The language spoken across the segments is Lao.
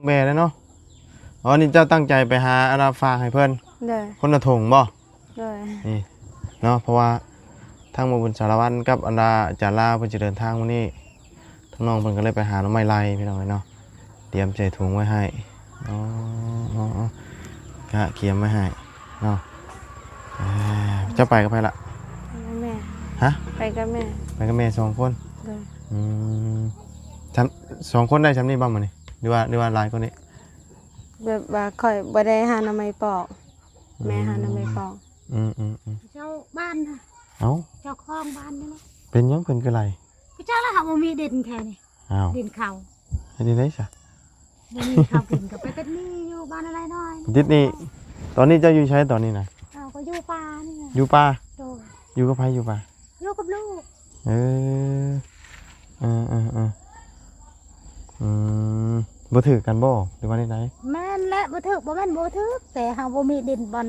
ແມ່ແລ້ວເນາະ. ອໍ ນີ້ເຈົ້າຕັ້ງໃຈໄປຫາອັນນ່າຝາກໃຫ້ເພິ່ນ ໂດຍ ຄົນລະຖົງບໍ່? ໂດຍ ນີ້ເນາະ ເພາະວ່າທາງໝໍບຸນສາລະວັນກັບອັນນ່າອາຈານລາວເພິ່ນຊິເດີນທາງມື້ນີ້ ທາງນ້ອງເພິ່ນກໍເລີຍໄປຫາໜໍ່ໄມ້ໄລ່ພີ່ນ້ອງເອີຍເນາະ ຕຽມໃສ່ຖົງໄວ້ໃຫ້. ອໍ ກະກຽມໄວ້ໃຫ້ເນາະ. ເຈົ້າໄປກັບໃຜລະ? ໄປກັບແມ່. ຮະ? ໄປກັບແມ່ ໄປກັບແມ່ສອງຄົນ. ໂດຍ ອືມ ສອງຄົນໄດ້ຊ່ຳນີ້ບໍ່ມື້ນີ້ ຫຼືວ່າ ຫຼືວ່າຫຼາຍກວ່ານີ້? ແບບວ່າຂ້ອຍບໍ່ໄດ້ຫາໜໍ່ໄມ້ປອກ ແມ່ຫາໜໍ່ໄມ້ປອກ. ອືມໆໆ ເຈົ້າບ້ານນະ ເອົ້າ ເຈົ້າຂອງບ້ານນີ້ນະ ເປັນຫຍັງເພິ່ນຄືໄລ່? ກໍຈັກລະ ເຮົາບໍ່ມີດິນແຖວນີ້. ອ້າວ ດິນເຂົາ ເຮັດຈັ່ງໃດຊະ? ບໍ່ມີເຂົ້າກິນກໍໄປຕິດໜີ້ຢູ່ບ້ານອາໄລນ້ອຍ ຕິດໜີ້. ຕອນນີ້ເຈົ້າຢູ່ໃສຕອນນີ້ນະ? ເຮົາກໍຢູ່ປ່ານີ້ນະ. ຢູ່ປ່າ? ໂດຍ ຢູ່ກັບໃຜຢູ່ປ່າ? ຢູ່ກັບລູກ. ເອີ ເອີໆໆ ອືມ ບໍ່ຖືກກັນບໍ່ ຫຼືວ່າແນວໃດ? ແມ່ນແຫຼະ ບໍ່ຖືກ ບໍ່ແມ່ນບໍ່ຖືກ ແຕ່ເຮົາບໍ່ມີດິນບ່ອນ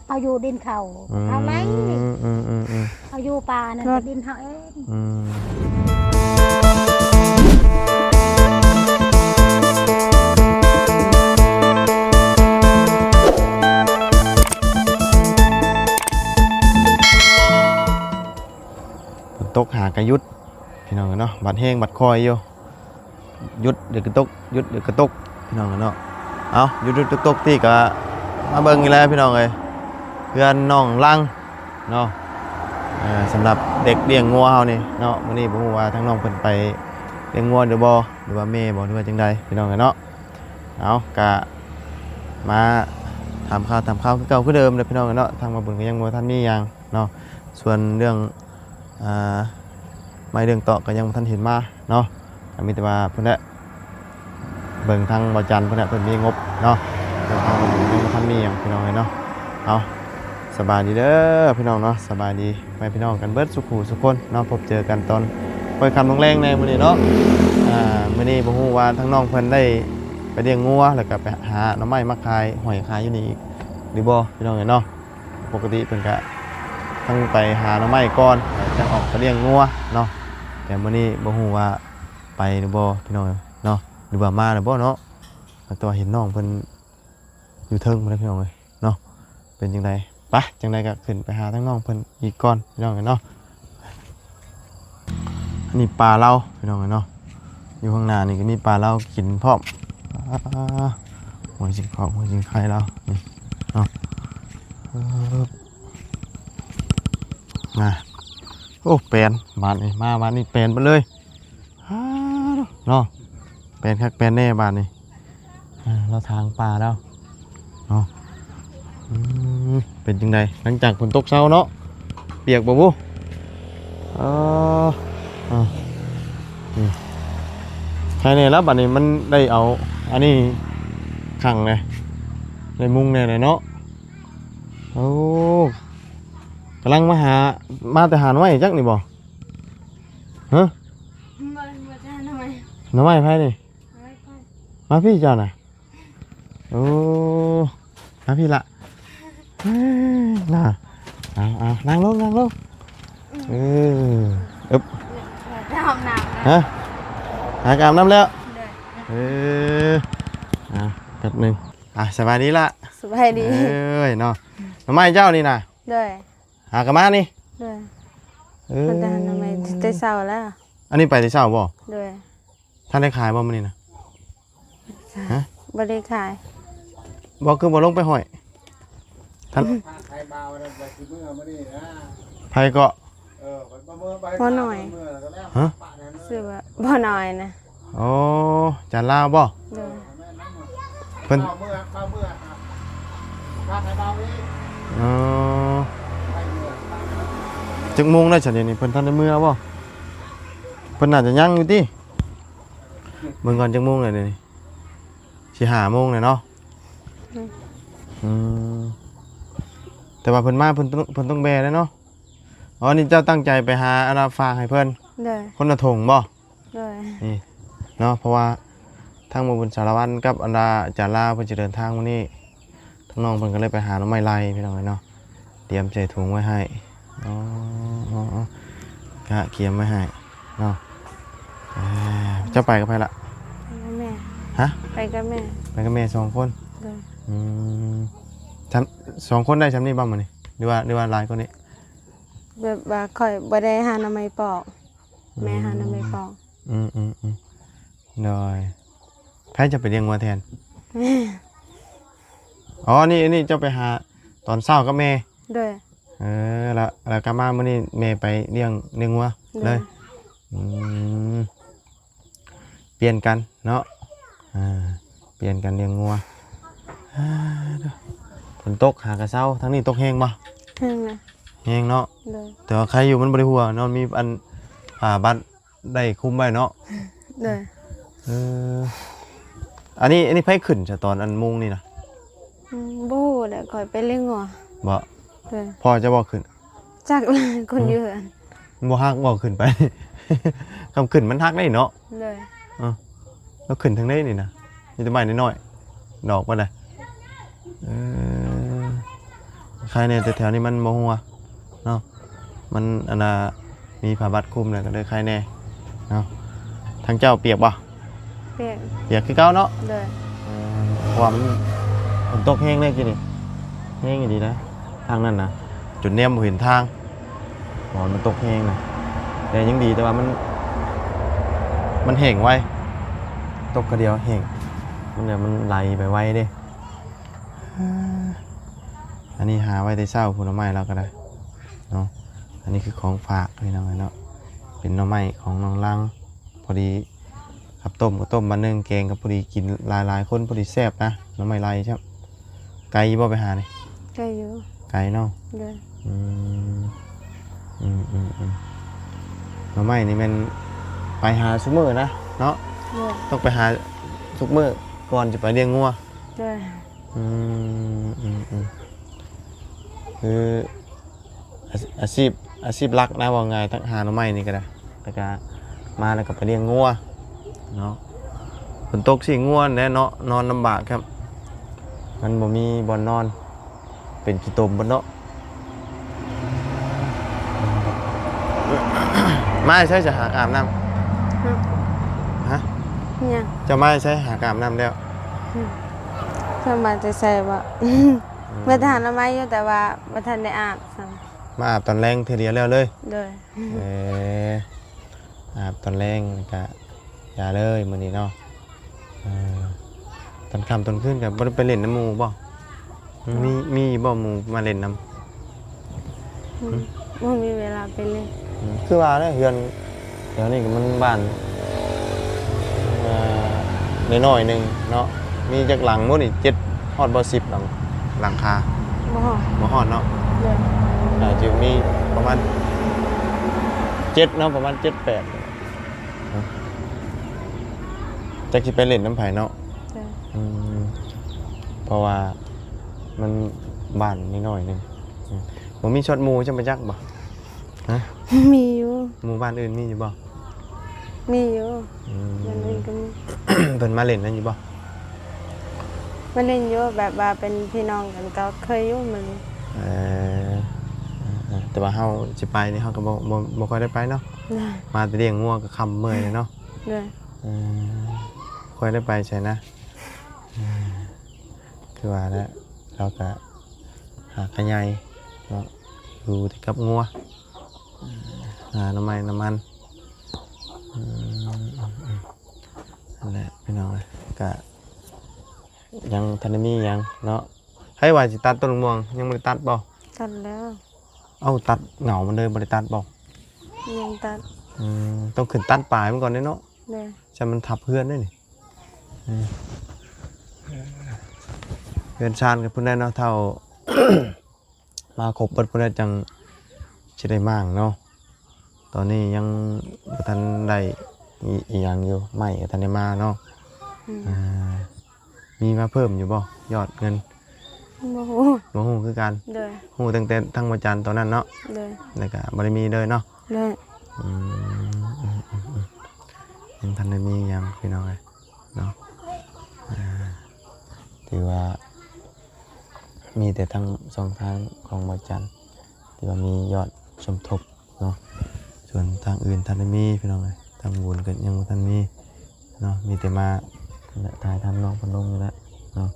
ເຮົາຢູ່ດິນເຂົາ ອືມ ເຮົາໄລ່ ອືມໆໆ ເຮົາຢູ່ປ່ານັ້ນ ກໍດິນເຮົາເອງ. ອືມ ຝົນຕົກຫາກະຢຸດ ພີ່ນ້ອງເອີຍເນາະ ບັດແຮງບັດຄ່ອຍຢູ່ ຢຸດດຽວກໍຕົກ ຢຸດດຽວກໍຕົກ ພີ່ນ້ອງເອີຍເນາະ. ເອົ້າ ຢຸດໆຕົກໆ ຕິກະມາເບິ່ງອີກແລ້ວພີ່ນ້ອງເອີຍ ເຮືອນນ້ອງລັງເນາະ. ເອີ ສຳລັບເດັກລ້ຽງງົວເຮົານີ້ເນາະ ມື້ນີ້ບໍ່ຮູ້ວ່າທາງນ້ອງເພິ່ນໄປລ້ຽງງົວຫຼືບໍ່ ຫຼືວ່າແມ່ບໍ່ ຫຼືວ່າຈັ່ງໃດ ພີ່ນ້ອງເອີຍເນາະ. ເອົາ ກະມາຖາມຂ່າວຖາມຄາວຄືເກົ່າຄືເດີມເດີພີ່ນ້ອງເນາະ. ທາງໝໍບຸນກໍຍັງບໍ່ທັນມີຫຍັງເນາະ ສ່ວນເລື່ອງ ອ່າ ໄມ້ເລື່ອງຕອກກໍຍັງບໍ່ທັນເຫັນມາເນາະ ກໍມີແຕ່ວ່າພຸ້ນແຫຼະ ເບິ່ງທາງບ່າວຈັນພຸ້ນແຫຼະ ເພິ່ນມີງົບເນາະ ແຕ່ທາງໝໍບຸນຍັງບໍ່ທັນມີຫຍັງພີ່ນ້ອງເອີຍເນາະ. ເອົາ ສະບາຍດີເດີພີ່ນ້ອງເນາະ ສະບາຍດີພໍ່ແມ່ພີ່ນ້ອງກັນເບິດສູ່ຜູ້ສູ່ຄົນເນາະ. ພົບເຈີກັນຕອນຄ່ອຍຄ່ຳແລງໆ ແດ່ມື້ນີ້ເນາະ. ອ່າ ມື້ນີ້ບໍ່ຮູ້ວ່າທາງນ້ອງເພິ່ນໄດ້ໄປລ້ຽງງົວ ແລ້ວກໍໄປຫາໜໍ່ໄມ້ມາຂາຍ ຫອຍຂາຍຢູ່ນີ້ອີກຫຼືບໍ່ ພີ່ນ້ອງເອີຍເນາະ. ປົກກະຕິເພິ່ນກະທັງໄປຫາໜໍ່ໄມ້ກ່ອນ ແລ້ວຈັ່ງອອກໄປລ້ຽງງົວເນາະ. ແຕ່ມື້ນີ້ບໍ່ຮູ້ວ່າໄປຫຼືບໍ່ ພີ່ນ້ອງເນາະ ຫຼືວ່າມາແລ້ວບໍ່ເນາະ. ແຕ່ວ່າເຫັນນ້ອງເພິ່ນຢູ່ເທິງພຸ້ນແຫຼະ ພີ່ນ້ອງເອີຍເນາະ. ເປັນຈັ່ງໃດ ໄປ ຈັ່ງໃດກໍຂຶ້ນໄປຫາທາງນ້ອງເພິ່ນອີກກ່ອນ ພີ່ນ້ອງເອີຍເນາະ. ອັນນີ້ປ່າລາວ ພີ່ນ້ອງເອີຍເນາະ ຢູ່ຂ້າງໜ້ານີ້ກໍມີປ່າລາວກິນພ້ອມ. ອ່າ ຫົວຊິງຄອກ ຫົວຊິງໄຄລາວນີ້ເນາະ. ເອີ ມາ ໂອ້ ແປນບາດນີ້ ມາບາດນີ້ແປນໄປເລີຍ. ອ່າ ເນາະ ແປນຄັກແປນແນ່ບາດນີ້. ອ່າ ລາວຖາງປ່າແລ້ວເນາະ. ອືມ ເປັນຈັ່ງໃດ ຫຼັງຈາກຝົນຕົກເຊົາເນາະ ປຽກບໍ່ບຸ? ເອີ ອ່າ ນີ້ ໃຄແນ່ລະ ບາດນີ້ມັນໄດ້ເອົາອັນນີ້ຂັງແດ່ ໄດ້ມຸງແດ່ເນາະ. ໂອ້ ກຳລັງມາຫາ ມາແຕ່ຫາໜໍ່ໄມ້ຈັກນີ້ບໍ່? ຮະ? ບໍ່ ບໍ່ໄດ້ຫາໜໍ່ໄມ້. ໜໍ່ໄມ້ໃຜນີ້? ໜໍ່ໄມ້ຂ້ອຍ. ມາພີ້ເຈົ້ານະ. ໂອ້ ມາພີ້ລະ. ເອີ ນະ ເອົາໆ ນັ່ງລົງ ນັ່ງລົງ. ອືມ ເອີ ອຶບ ໄປອາບນ້ຳແລ້ວ. ຮະ? ຫາກອາບນ້ຳແລ້ວ? ໂດຍ. ເອີ ອ່າ ແປັບໜຶ່ງ. ອ່າ ສະບາຍດີລະ. ສະບາຍດີ. ເອີຍເນາະ ໜໍ່ໄມ້ເຈົ້ານີ້ນະ? ໂດຍ. ຫາກະມານີ້? ໂດຍ. ເອີ ເພິ່ນໄດ້ຫາໜໍ່ໄມ້ແຕ່ເຊົ້າແລ້ວ. ອັນນີ້ໄປແຕ່ເຊົ້າບໍ່? ໂດຍ. ທ່ານໄດ້ຂາຍບໍ່ມື້ນີ້ນະ? ຮະ? ບໍ່ໄດ້ຂາຍ. ບໍ່ ຄືບໍ່ລົງໄປຫ້ອຍ? ທ່ານ ໃຜເກາະ? ພໍ່ນ້ອຍ. ຮະ? ຊື່ວ່າພໍ່ນ້ອຍນະ. ໂອ້ ຈານລາວບໍ່? ໂດຍ. ເພິ່ນ ອໍ ຈັກໂມງແລ້ວຊັ້ນດຽວນີ້ ເພິ່ນທັນໄດ້ເມືອບໍ່? ເພິ່ນໜ້າຈະຍັງຢູ່ຕິ. ເບິ່ງກ່ອນ ຈັກໂມງແລ້ວດຽວນີ້? ຊິຫ້າໂມງແລ້ວເນາະ. ອືມ ອືມ ແຕ່ວ່າເພິ່ນມາ ເພິ່ນຕ້ອງ ເພິ່ນຕ້ອງແວ່ແລ້ວເນາະ. ອໍ ນີ້ເຈົ້າຕັ້ງໃຈໄປຫາອັນນ່າຝາກໃຫ້ເພິ່ນ. ໂດຍ. ຄົນລະຖົງບໍ່? ໂດຍ. ນີ້ເນາະ ເພາະວ່າທາງໝໍບຸນສາລະວັນກັບອັນນ່າອາຈານລາວເພິ່ນຊິເດີນທາງມື້ນີ້ ທາງນ້ອງເພິ່ນກໍເລີຍໄປຫາໜໍ່ໄມ້ໄລ່ ພີ່ນ້ອງເອີຍເນາະ ຕຽມໃສ່ຖົງໄວ້ໃຫ້. ອໍ ກະກຽມໄວ້ໃຫ້ເນາະ. ເຈົ້າໄປກັບໃຜລະ? ໄປກັບແມ່. ຮ ຮະ? ໄປກັບແມ່. ໄປກັບແມ່ສອງຄົນ? ໂດຍ. ອືມ ສອງຄົນໄດ້ຊ່ຳນີ້ບໍ່ມື້ນີ້ ຫຼືວ່າ ຫຼືວ່າຫຼາຍກວ່ານີ້? ແບບວ່າຂ້ອຍບໍ່ໄດ້ຫາໜໍ່ໄມ້ປອກ ອືມ ແມ່ຫາໜໍ່ໄມ້ປອກ. ອືມໆໆ ໂດຍ. ໃຜຈະໄປລ້ຽງງົວແທນ? ແມ່. ອໍ ນີ້ ອັນນີ້ເຈົ້າໄປຫາຕອນເຊົ້າກັບແມ່? ໂດຍ. ເອີ ແລ້ວ ແລ້ວກັບມາມື້ນີ້ແມ່ໄປລ້ຽງ ລ້ຽງງົວເລີຍ? ໂດຍ. ອືມ ປ່ຽນກັນເນາະ ອ່າ ປ່ຽນກັນລ້ຽງງົວ. ອ່າ ຝົນຕົກຫາກະເຊົາ. ທາງນີ້ຕົກແຮງບໍ່? ແຮງນະ. ແຮງເນາະ. ໂດຍ. ແຕ່ວ່າໃຄຢູ່ມັນບໍ່ໄດ້ຮົ່ວເນາະ ມີອັນ ຜ້າບັດໄດ້ຄຸມໄວ້ເນາະ. ໂດຍ. ເອີ ອັນນີ້ ອັນນີ້ໃຜຂຶ້ນຊະຕອນອັນໂມງນີ້ນະ? ອືມ ບໍ່ຮູ້ແຫຼະ ຂ້ອຍໄປລ້ຽງງົວ. ບໍ່? ໂດຍ. ພໍ່ເຈົ້າບໍ່ຂຶ້ນ? ຈັກ ຄົນຢູ່ເຮືອນ. ມັນບໍ່ຮັກບໍ່ຂຶ້ນໄປ? ຄັນຂຶ້ນມັນຮັກໄດ້ເນາະ. ໂດຍ. ເອີ ແລ້ວຂຶ້ນທາງໃດນີ້ນະ? ມີແຕ່ໄມ້ນ້ອຍໆ ດອກບໍ່ໄດ້. ເອີ ໃຄແນ່ ແຕ່ແຖວນີ້ມັນບໍ່ຮົ່ວເນາະ ມັນອັນນ່າ ມີຜ້າບັດຄຸມແລ້ວກໍເລີຍໃຄແນ່ເນາະ. ທາງເຈົ້າປຽກບໍ່? ປຽກ. ປຽກຄືເກົ່າເນາະ. ໂດຍ. ເອີ ເພາະວ່າມັນ ຝົນຕົກແຮງເດ້ກີ້ນີ້ ແຮງອີ່ຫຼີນະ ທາງນັ້ນນະ ຈົນແນມບໍ່ເຫັນທາງ ເພາະວ່າມັນຕົກແຮງນະ. ແຕ່ຍັງດີ ແຕ່ວ່າມັນ ມັນແຫ້ງໄວ ຕົກກະດຽວແຫ້ງ ມັນ ມັນໄຫຼໄປໄວເດ້. ອັນນີ້ຫາໄວ້ແຕ່ເຊົ້າພຸ້ນ ໜໍ່ໄມ້ລາວກໍໄດ້ເນາະ. ອັນນີ້ຄືຂອງຝາກພີ່ນ້ອງເອີຍເນາະ ເປັນໜໍ່ໄມ້ຂອງນ້ອງລັງ. ພໍດີ ກັບຕົ້ມກໍຕົ້ມບາດໜຶ່ງ ແກງກໍພໍດີກິນຫຼາຍໆຄົນ ພໍດີແຊບນະ ໜໍ່ໄມ້ໄລ່ຊ້ຳ. ໄກຢູ່ບໍ່ໄປຫານີ້? ໄກຢູ່. ໄກເນາະ. ໂດຍ. ອືມ ອືມໆໆ ໜໍ່ໄມ້ນີ້ແມ່ນໄປຫາຊຸມື້ນະເນາະ. ໂດຍ. ຕ້ອງໄປຫາທຸກມື້ກ່ອນຈະໄປລ້ຽງງົວ. ໂດຍ. ອືມ ອືມໆ ຄື ອາ ອາຊີບ ອາຊີບຫຼັກນະ ເວົ້າງ່າຍ ທັງຫາໜໍ່ໄມ້ນີ້ກໍໄດ້ ແລ້ວກໍມາແລ້ວກໍໄປລ້ຽງງົວເນາະ. ຝົນຕົກຊິງ່ວນແດ່ເນາະ ນອນລຳບາກຄັບ ມັນບໍ່ມີບ່ອນນອນ ເປັນຂີ້ຕົມເບິດເນາະ. ມາໃສຈະຫາກອາບນ້ຳ? ຮະ? ຫຍັງ? ເຈົ້າມາໃສຫາກອາບນ້ຳແລ້ວ? ອືມ ເຈົ້າມາແຕ່ໃສບໍ? ອືມ ມາທານອະໄມຢູ່ ແຕ່ວ່າບໍ່ທັນໄດ້ອາບຊ້ຳ. ມາອາບຕອນແລງເທື່ອດຽວແລ້ວເລີຍ? ໂດຍ. ເອີ ອາບຕອນແລງກະຢ່າເລີຍມື້ນີ້ເນາະ. ເອີ ຕອນຄ່ຳຕອນຄືນກະບໍ່ໄດ້ໄປຫຼິ້ນນຳໝູ່ບໍ? ມີ ມີບໍ່ໝູ່ມາຫຼິ້ນນຳ? ອືມ ບໍ່ມີເວລາໄປຫຼິ້ນ. ອືມ ຄືວ່າແຫຼະ ເຮືອນແຖວນີ້ກໍມັນບ້ານ ເອີ ນ້ອຍໆໜຶ່ງເນາະ. ມີຈັກຫຼັງໝົດນີ້? ເຈັດ ຮອດບໍ່ ສິບຫຼັງ ຫຼັງຄາ? ບໍ່ຮອດ. ບໍ່ຮອດເນາະ. ໂດຍ. ໜ້າຈະມີປະມານເຈັດເນາະ ປະມານເຈັດແປດ. ຈັກຊິໄປຫຼິ້ນນຳໃຜເນາະ. ໂດຍ. ອືມ ເພາະວ່າມັນບ້ານນ້ອຍໆໜຶ່ງ. ອືມ ບໍ່ມີຊອດໝູ່ຈະມາຈັກບໍ່? ຮະ? ມີຢູ່. ໝູ່ບ້ານອື່ນມີຢູ່ບໍ່? ມີຢູ່. ອືມ ບ້ານອື່ນກໍມີ. ເພິ່ນມາຫຼິ້ນນັ້ນຢູ່ບໍ່? ມາຫຼິ້ນຢູ່ ແບບວ່າເປັນພີ່ນ້ອງກັນກໍເຄີຍຢູ່ມາຫຼິ້ນ. ເອີ ເອີ ແຕ່ວ່າເຮົາຊິໄປນີ້ ເຮົາກໍບໍ່ ບໍ່ ບໍ່ຄ່ອຍໄດ້ໄປເນາະ. ໂດຍ. ມາແຕ່ລ້ຽງງົວກໍຄ່ຳເມື່ອຍແລ້ວເນາະ. ໂດຍ. ເອີ ຄ່ອຍໄດ້ໄປໃສນະ. ເອີ ຄືວ່າແຫຼະ ລາວກະຫາກະໃຫຍ່ເນາະ ຢູ່ແຕ່ກັບງົວ ຫາໜໍ່ໄມ້ໜໍ່ມັນ. ອືມ ນັ້ນແຫຼະພີ່ນ້ອງເອີຍ ກະຍັງທັນໄດ້ມີຫຍັງເນາະ. ໃຜວ່າຊິຕັດຕົ້ນໝະມ່ວງ ຍັງບໍ່ໄດ້ຕັດບໍ່? ຕັດແລ້ວ. ເອົ້າ ຕັດເຫງົາມັນເລີຍ ບໍ່ໄດ້ຕັດບໍ່? ຍັງຕັດ. ອືມ ຕ້ອງຂຶ້ນຕັດປາຍມັນກ່ອນເດ້ເນາະ. ໂດຍ. ຊັ້ນມັນທັບເຮືອນເດ້ນີ້. ເອີ ເຮືອນຊານກັບເພິ່ນໄດ້ເນາະ ເຖົ້າມາຄົບເບິດພຸ້ນແຫຼະ ຈັ່ງຊິໄດ້ມ້າງເນາະ. ຕອນນີ້ຍັງບໍ່ທັນໄດ້ອີ ອີຫຍັງຢູ່ ໄມ້ກໍທັນໄດ້ມາເນາະ. ອືມ ອ່າ ມີມາເພີ່ມຢູ່ບໍ່ ຍອດເງິນ? ບໍ່ຮູ້. ບໍ່ຮູ້ຄືກັນ. ໂດຍ. ຮູ້ຕັ້ງແຕ່ທາງວັນຈັນຕອນນັ້ນເນາະ. ໂດຍ. ແລ້ວກໍບໍ່ໄດ້ມີເລີຍເນາະ. ໂດຍ. ອືມ ອືມ ອືມ ອືມ ຍັງທັນໄດ້ມີຫຍັງພີ່ນ້ອງເອີຍເນາະ. ອ່າ ຖືວ່າມີແຕ່ທາງຊ່ອງທາງຂອງວັນຈັນ ທີ່ວ່າມີຍອດສົມທົບເນາະ. ສ່ວນທາງອື່ນທັນໄດ້ມີພີ່ນ້ອງເອີຍ ທາງບຸນກໍຍັງບໍ່ທັນມີເນາະ. ມີແຕ່ມາ ແລະ ຖ່າຍທຳນ້ອງເພິ່ນລົງນີ້ແຫຼະເນາະ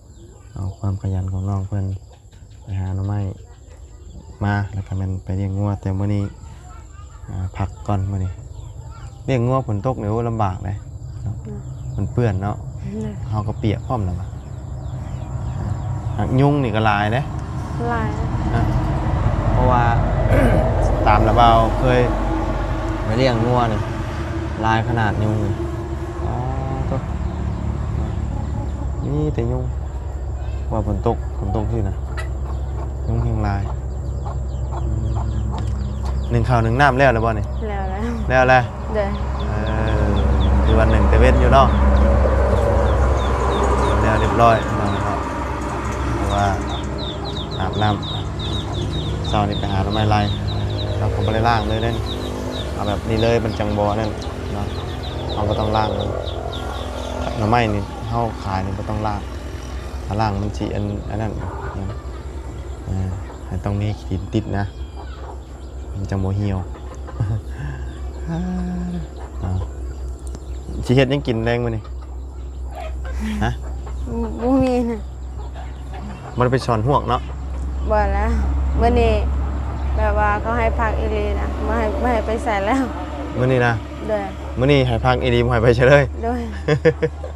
ເອົາຄວາມຂະຫຍັນຂອງນ້ອງເພິ່ນ ໄປຫາໜໍ່ໄມ້ມາ ແລ້ວກໍແມ່ນໄປລ້ຽງງົວ. ແຕ່ມື້ນີ້ ອ່າ ພັກກ່ອນມື້ນີ້. ລ້ຽງງົວຝົນຕົກນີ້ ໂອ້ ລຳບາກເດ້ເນາະ ອືມ ມັນເປື້ອນເນາະ ອືມ ເຮົາກໍປຽກພ້ອມແລ້ວ ຫາກຍຸງນີ້ກໍຫຼາຍເດ້ ຫຼາຍ ອ່າ ເພາະວ່າ ຕາມລະບ່າວເຄີຍໄປລ້ຽງງົວນີ້ ຫຼາຍຂະໜາດຍຸງນີ້ ອໍ ໂທ້ ມີແຕ່ຍຸງ ວ່າຝົນຕົກ ຝົນຕົກຊີ້ນະ ຍຸງແຮງຫຼາຍ. ອືມ ໜຶ້ງເຂົ້າໜຶ້ງນ້ຳແລ້ວແລ້ວບໍ່ນີ້? ແລ້ວແລ້ວ ແລ້ວແລ້ວ ໂດຍ ເອີ ຄືວ່າໜຶ້ງແຕ່ເວັນຢູ່ເນາະ ແລ້ວຮຽບຮ້ອຍເນາະ ເພາະວ່າອາບນ້ຳ ເຊົ້ານີ້ໄປຫາໜໍ່ໄມ້ໄລ່ ເຮົາກໍບໍ່ໄດ້ລ້າງເລີຍເດ້ ເອົາແບບນີ້ເລີຍ ມັນຈັ່ງບໍ່ນັ້ນເນາະ ເຮົາບໍ່ຕ້ອງລ້າງມັນ ໜໍ່ໄມ້ນີ້ເຮົາຂາຍນີ້ບໍ່ຕ້ອງລ້າງ ຖ້າລ້າງມັນຊິອັນ ອັນນັ້ນ ເອີ ໃຫ້ຕ້ອງມີຂີ້ດິນຕິດນະ ມັນຈັ່ງບໍ່ຫ່ຽວ ເອົາ ຊິເຮັດຫຍັງກິນແລງມື້ນີ້? ຮະ? ບໍ່ມີນະ ບໍ່ໄດ້ໄປສອນຮວກເນາະ? ບໍ່ແລ້ວ ມື້ນີ້ແບບວ່າເຂົາໃຫ້ພັກອີ່ຫຼີນະ ບໍ່ໃຫ້ ບໍ່ໃຫ້ໄປໃສແລ້ວ ມື້ນີ້ນະ? ໂດຍ ມື້ນີ້ໃຫ້ພັກອີ່ຫຼີ ບໍ່ໃຫ້ໄປໃສເລີຍ? ໂດຍ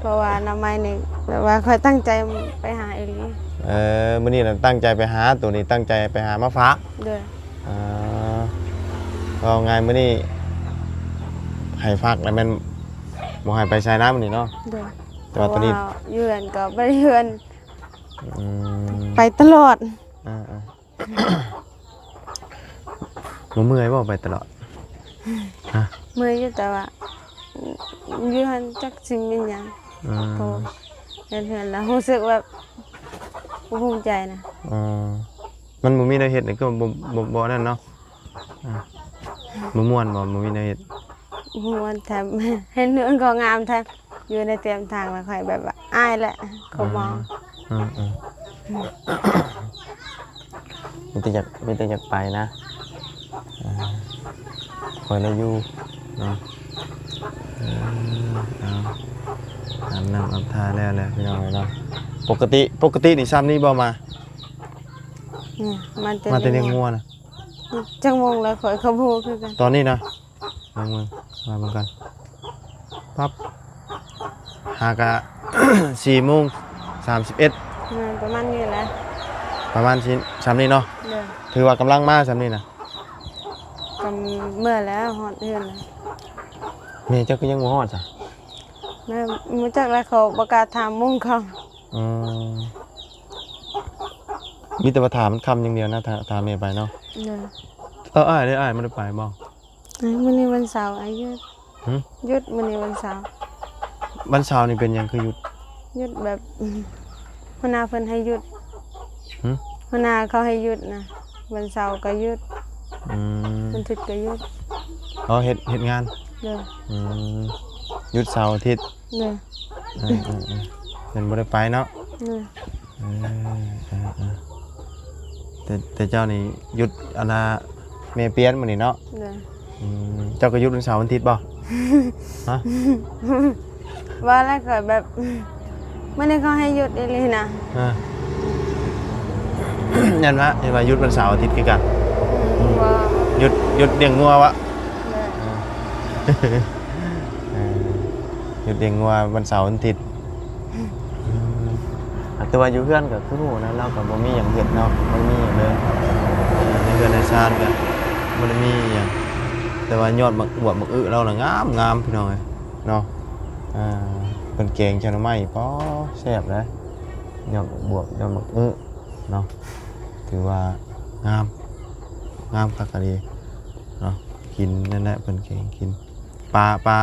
ເພາະວ່າໜໍ່ໄມ້ນີ້ແບບວ່າຂ້ອຍຕັ້ງໃຈໄປຫາອີ່ຫຼີ ເອີ ມື້ນີ້ນະຕັ້ງໃຈໄປຫາ ໂຕນີ້ຕັ້ງໃຈໄປຫາມາຝາກ ໂດຍ ອ່າ ເວົ້າງ່າຍມື້ນີ້ໃຫ້ພັກແລ້ວແມ່ນບໍ່ໃຫ້ໄປໃສນະມື້ນີ້ເນາະ? ໂດຍ ແຕ່ວ່າຕອນນີ້ ເພາະວ່າຢູ່ເຮືອນກໍບໍ່ໄດ້ເຮືອນ ອືມ ໄປຕະຫຼອດ ອ່າໆ ບໍ່ເມື່ອຍບໍ່ໄປຕະຫຼອດ? ຮະ? ເມື່ອຍຢູ່ ແຕ່ວ່າຢູ່ຫັ້ນຈັກຊິເປັນຫຍັງ ອືມ ເພາະເຮັດເຮືອນແລ້ວຮູ້ສຶກແບບບໍ່ພູມໃຈນະ ອໍ ມັນບໍ່ມີແນວເຮັດນີ້ກໍບໍ່ ບໍ່ ບໍ່ນັ້ນເນາະ ອ່າ ບໍ່ມ່ວນບໍ່? ບໍ່ມີແນວເຮັດ ມ່ວນແທ້ ເຫັນເຮືອນກໍງາມແທ້ ຢູ່ໃນແຄມທາງ ແລ້ວຂ້ອຍແບບວ່າອາຍແຫຼະ ເຂົາມອງ ອືມ ອືມ ມີແຕ່ຢາກ ມີແຕ່ຢາກໄປນະ ເອີ ຂ້ອຍລະຢູ່ເນາະ ເອີ ເອົາ ອາບນ້ຳອາບທ່າແລ້ວແຫຼະ ພີ່ນ້ອງເອີຍເນາະ ປົກກະຕິ ປົກກະຕິນີ້ຊ່ຳນີ້ບໍ່ມາ? ນີ້ ມາແຕ່ ມາແຕ່ລ້ຽງງົວນະ ຈັກໂມງແລ້ວ ຂ້ອຍກໍບໍ່ຮູ້ຄືກັນ ຕອນນີ້ນະ ເບິ່ງ ເບິ່ງ ມາເບິ່ງກັນ ປັບ ຫາກະ ສີ່ໂມງສາມສິບເອັດ ແມ່ນ ປະມານນີ້ແຫຼະ ປະມານຊ່ຳນີ້ເນາະ ໂດຍ ຖືວ່າກຳລັງມາຊ່ຳນີ້ນະ ກຳ ເມື່ອແລ້ວ ຮອດເຮືອນແລ້ວ ແມ່ເຈົ້າຄືຍັງບໍ່ຮອດຊະ? ແມ່ ບໍ່ຈັກແລ້ວ ເຂົາບໍ່ກ້າຖາມໂມງເຂົາ ອືມ ມີແຕ່ວ່າຖ້າມັນຄ່ຳຢ່າງດຽວນະ ຖ້າ ຖ້າແມ່ໄປເນາະ ໂດຍ ເອີ ອ້າຍເດ້ ອ້າຍບໍ່ໄດ້ໄປບໍ່? ອ້າຍ ມື້ນີ້ວັນເສົາ ອ້າຍຢຸດ ຫື? ຢຸດ ມື້ນີ້ວັນເສົາ ວັນເສົານີ້ເປັນຫຍັງຄືຢຸດ? ຢຸດແບບ ຫົວໜ້າເພິ່ນໃຫ້ຢຸດ ຫື? ຫົວໜ້າເຂົາໃຫ້ຢຸດນະ ວັນເສົາກໍຢຸດ ອືມ ວັນທິດກໍຢຸດ ອໍ ເຮັດ ເຮັດງານ ໂດຍ ອືມ ຢຸດເສົາອາທິດ ໂດຍ ເອີໆໆ ເພິ່ນບໍ່ໄດ້ໄປເນາະ ໂດຍ ເອີ ເອີ ເອີ ແຕ່ ແຕ່ເຈົ້ານີ້ຢຸດ ອັນນ່າ ແມ່ປ່ຽນມື້ນີ້ເນາະ ໂດຍ ອືມ ເຈົ້າກໍຢຸດວັນເສົາວັນທິດບໍ່? ຮະ? ວ່າແລ້ວຂ້ອຍແບບ ມື້ນີ້ເຂົາໃຫ້ຢຸດອີ່ຫຼີນະ ເອີ ແມ່ນວະ ເຫັນວ່າຢຸດວັນເສົາອາທິດຄືກັນ ອືມ ບໍ່ ຢຸດ ຢຸດລ້ຽງງົວວະ ໂດຍ ເອີ ເອີ ຢຸດລ້ຽງງົວວັນເສົາວັນທິດ ອືມ ແຕ່ວ່າຢູ່ເຮືອນກໍຄືຮູ້ນະ ລາວກໍບໍ່ມີຫຍັງເຮັດເນາະ ບໍ່ມີຫຍັງເລີຍ ໃນເຮືອນໃນຊານກໍບໍ່ໄດ້ມີຫຍັງ ແຕ່ວ່າຍອດໝາກບວບໝາກອຶລາວນະງາມໆ ພີ່ນ້ອງເອີຍເນາະ ອ່າ ເພິ່ນແກງໃສ່ໜໍ່ໄມ້ ປໍ ແຊບເດ້ ຍອດໝາກບວບ ຍອດໝາກອຶເນາະ ຖືວ່າງາມ ງາມຄັກອີ່ຫຼີເນາະ ກິນນັ້ນແຫຼະ ເພິ່ນແກງກິນ ປາ ປາ